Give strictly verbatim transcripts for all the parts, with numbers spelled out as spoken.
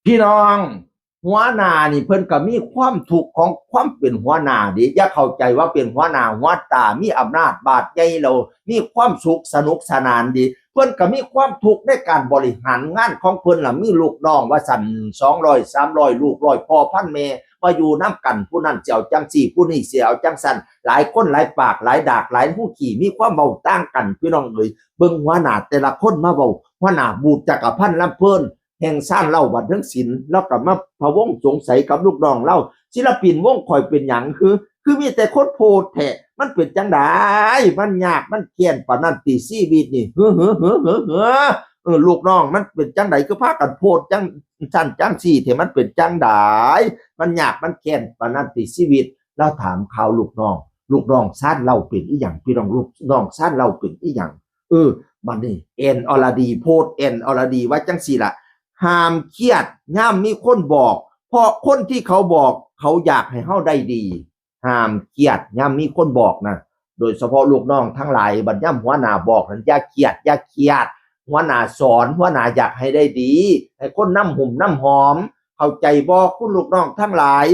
พี่น้อง หัวหน้านี่เพิ่นก็มีความทุกข์ของความเป็นหัวหน้าเด้ อย่าเข้าใจว่าเป็นหัวหน้าหัวตา มีอำนาจบาดใหญ่แล้วมีความสุขสนุกสนานเด้ เพิ่นก็มีความทุกข์ในการบริหารงานของเพิ่นล่ะ มีลูกน้องว่าซั่น สองร้อย สามร้อย ลูกร้อยพ่อพันแม่ มาอยู่นำกัน ผู้นั้นสิเอาจั่งซี้ ผู้นี้สิเอาจั่งซั้น หลายคนหลายปากหลายดากหลายฮู้ขี้ มีความเว้าต่างกัน พี่น้องเอ๋ย เบิ่งหัวหน้าแต่ละคนมาเว้า หัวหน้าบูดจักรพันธ์ลำเพลิน แห่งซ่านเหล้าบัดเทิงศิลป์ แล้วก็มาพะวงสงสัยกับลูกน้องลาว ศิลปินวงข่อยเป็นหยัง คือ คือมีแต่คนโพดแท้ มันเป็นจั่งใด มันยากมันแค้นปานนั้นติ ชีวิตนี่ เฮ้อ เฮ้อ เฮ้อ เฮ้อ เฮ้อ เออ ลูกน้องมันเป็นจั่งใด คือพากันโพดจั่งซั้นจั่งซี้แท้ มันเป็นจั่งใด มันยากมันแค้นปานนั้นติ ชีวิต ลาวถามข่าวลูกน้อง ลูกน้องซ่านเหล้าเป็นอิหยัง พี่น้อง ลูกน้องซ่านเหล้าเป็นอิหยัง เออ บัดนี้ แอนอรดี โพด แอนอรดี ว่าจั่งซี้ล่ะ ห้ามเครียด ยามมีคนบอก เพราะคนที่เขาบอก เขาอยากให้เฮาได้ดี ห้ามเครียด ยามมีคนบอกนะ โดยเฉพาะลูกน้องทั้งหลาย บัดยามหัวหน้าบอกนั้น อย่าเครียด อย่าเครียด หัวหน้าสอน หัวหน้าอยากให้ได้ดี ให้คนนำหุ่มนำหอม เข้าใจบ่ คุณลูกน้องทั้งหลาย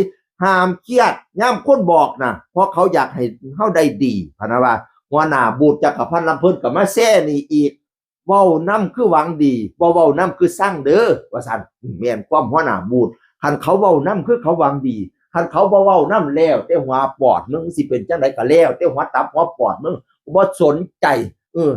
ห้ามเครียด ยามคนบอกนะ เพราะเขาอยากให้เฮาได้ดี พะนะว่า หัวหน้าบูดจักรพันธ์ลำเพลินก็มาแซ่นี่อีก เว้านำคือหวังดี บ่เว้านำคือซังเด้อ ว่าซั่น แม่นความหัวหน้าบูด คันเขาเว้านำคือเขาหวังดี คันเขาบ่เว้านำแล้วแต่หัวปอดมึง สิเป็นจั่งใดก็แล้วแต่หัวตับหัวปอดมึง บ่สนใจ เออ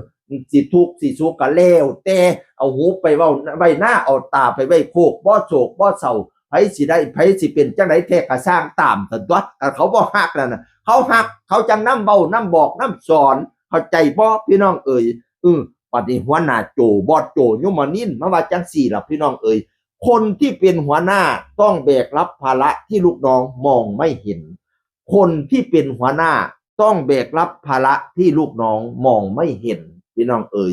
สิทุกข์สิสุขก็แล้วแต่ เอาหูไปเว้า ไว้นา เอาตาไปไว้โคก บ่โศกบ่เศร้า ไผสิได้ ไผสิเป็นจั่งใดแท้ก็ซ่างตามซั่นตั่ว คันเขาบ่ฮักนั่นน่ะ เขาฮัก เขาจั่งนำเว้านำบอกนำสอน เข้าใจบ่ พี่น้องเอ๋ย เออ บัดนี้หัวหน้าโจ้ บอสโจ้ ยมนินทร์ มาว่าจั่งซี้ล่ะ พี่น้องเอ๋ย คนที่เป็นหัวหน้าต้องแบกรับภาระที่ลูกน้องมองไม่เห็น คนที่เป็นหัวหน้าต้องแบกรับภาระที่ลูกน้องมองไม่เห็น พี่น้องเอ๋ย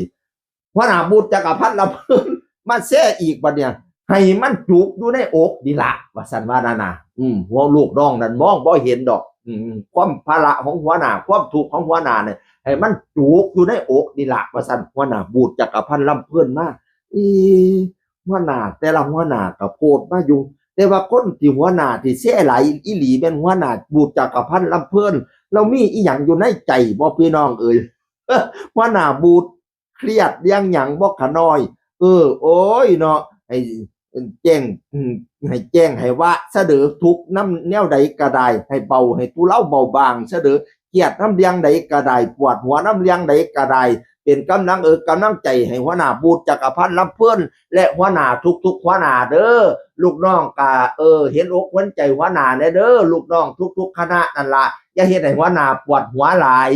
หัวหน้าบูดจักรพันธ์ลำเพลิน มาแซ่อีกบัดเนี่ย ให้มันจุกอยู่ในอกนี่ล่ะ ว่าซั่นว่านั่นน่ะ อืม หัวลูกน้องนั่นมองบ่เห็นดอก อืม ความภาระของหัวหน้า ความทุกข์ของหัวหน้าเนี่ย ให้มันจุกอยู่ในอกนี่ล่ะ ว่าซั่น หัวหน้าบูดจักรพันธ์ลำเพลินมา อี หัวหน้าแต่ละหัวหน้าก็โพดมาอยู่ แต่ว่าคนที่หัวหน้าที่แซ่หลายอีหลีแม่นหัวหน้าบูดจักรพันธ์ลำเพลิน ลาวมีอิหยังอยู่ในใจบ่ พี่น้องเอ๋ย หัวหน้าบูดเครียดเรื่องหยังบ่ขะน้อย เออ โอ้ยเนาะ ให้แจ้ง อืม ให้แจ้งให้วะซะเด้อ ทุกข์นำแนวใดก็ได้ ให้เบา ให้ทุเลาเบาบางซะเด้อ เครียดนำเรื่องใดก็ได้ ปวดหัวนำเรื่องใดก็ได้ เป็นกำลังเอิกกำลังใจให้หัวหน้าบูดจักรพันธ์ลำเพลิน และหัวหน้าทุกๆหัวหน้าเด้อ ลูกน้องก็ เออ เห็นอกเห็นใจหัวหน้าแหน่เด้อ ลูกน้องทุกๆคณะนั่นล่ะ อย่าเฮ็ดให้หัวหน้าปวดหัวหลาย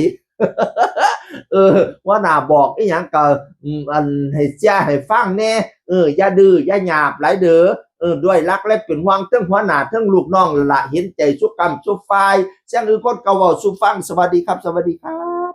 เออ หัวหน้าบอกอิหยังก็ อืม อันให้เชื่อให้ฟังแหน่ เออ อย่าดื้ออย่าหยาบหลายเด้อ เออ ด้วยรักและเป็นห่วงเทิงหัวหน้าเทิงลูกน้องนั่นล่ะ เห็นใจซุกำซุฝ่าย เสียงอื่นคนก็เว้าสู่ฟัง สวัสดีครับ สวัสดีครับ